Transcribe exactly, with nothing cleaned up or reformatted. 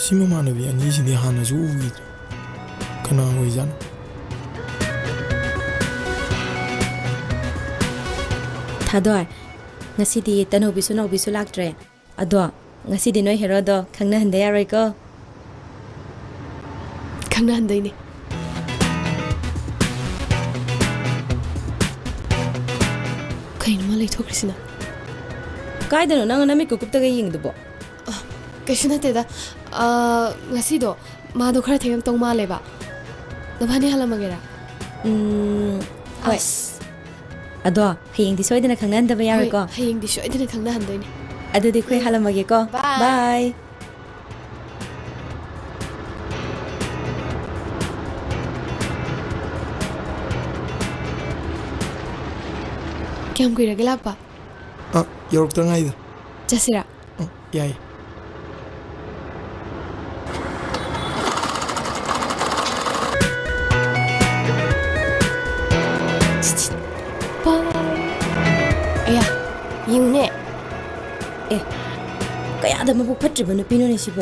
ꯁꯤ ꯃꯃꯥꯟꯅꯕꯤ ꯑꯅꯤꯁꯤꯗꯤ ꯍꯥꯟꯅꯁꯨ ꯎꯈꯤꯗ꯭ꯔꯦ꯫ ꯀꯅꯥ ꯑꯣꯏꯖꯥꯠꯅꯣ? ꯊꯥꯗꯣꯏ, ꯉꯁꯤꯗꯤ ꯇꯅꯧꯕꯤꯁꯨ ꯅꯥꯎꯕꯤꯁꯨ ꯂꯥꯛꯇ꯭ꯔꯦ꯫ ꯑꯗꯣ ꯉꯁꯤꯗꯤ ꯅꯣꯏ ꯍꯦꯔꯣꯗꯣ ꯈꯪꯅꯍꯟꯗ ꯌꯥꯔꯣꯏꯀꯣ꯫ ꯈꯪꯅꯍꯟꯗꯣꯏꯅꯦ꯫ ꯀꯩꯅꯣ ꯃꯥ ꯂꯩꯊꯣꯛꯈ꯭ꯔꯤꯁꯤꯅ? ꯀꯥꯏꯗꯅꯣ ꯅꯪ ꯅꯃꯤꯠ ꯀꯨꯀꯨꯞꯇꯒ ꯌꯦꯡꯉꯤꯗꯨꯕꯣ? ꯀꯩꯁꯨ ꯅꯠꯇꯦꯗ꯫ ꯑꯥ, ꯉꯁꯤꯗꯣ ꯃꯥꯗꯣ ꯈꯔ ꯊꯦꯡꯉꯛꯇꯧ ꯃꯥꯜꯂꯦꯕ꯫ ꯅꯕꯥꯅꯤ ꯍꯜꯂꯝꯃꯒꯦꯔꯥ? ꯎꯝ, ꯍꯣꯏ꯫ ꯑꯁ, ꯑꯗꯣ ꯍꯌꯦꯡꯗꯤ ꯁꯣꯏꯗꯅ ꯈꯪꯅꯍꯟꯗꯕ ꯌꯥꯔꯣꯏꯀꯣ? ꯍꯣꯏ, ꯍꯌꯦꯡꯗꯤ ꯁꯣꯏꯗꯅ ꯈꯪꯅꯍꯟꯗꯣꯏꯅꯦ꯫ ꯑꯗꯨꯗꯤ ꯑꯩꯈꯣꯏ ꯍꯜꯂꯝꯃꯒꯦꯀꯣ꯫ Bye. ꯕꯥꯏ꯫ ꯀꯌꯥꯝ ꯀꯨꯏꯔꯒꯦ ꯂꯥꯛꯄ? ꯑ, ꯌꯧꯔꯛꯇ ꯉꯥꯏꯗ꯫ ꯆꯠꯁꯤꯔꯥ? ꯑ, ꯌꯥꯏ꯫ ꯑꯌꯥ, ꯌꯦꯡꯉꯨꯅꯦ꯫ ꯑꯦ, ꯀꯌꯥꯗ ꯃꯕꯨꯛ ꯐꯠꯇ꯭ꯔꯤꯕ ꯅꯨꯄꯤꯅꯣꯅꯦ ꯁꯤꯕꯣ?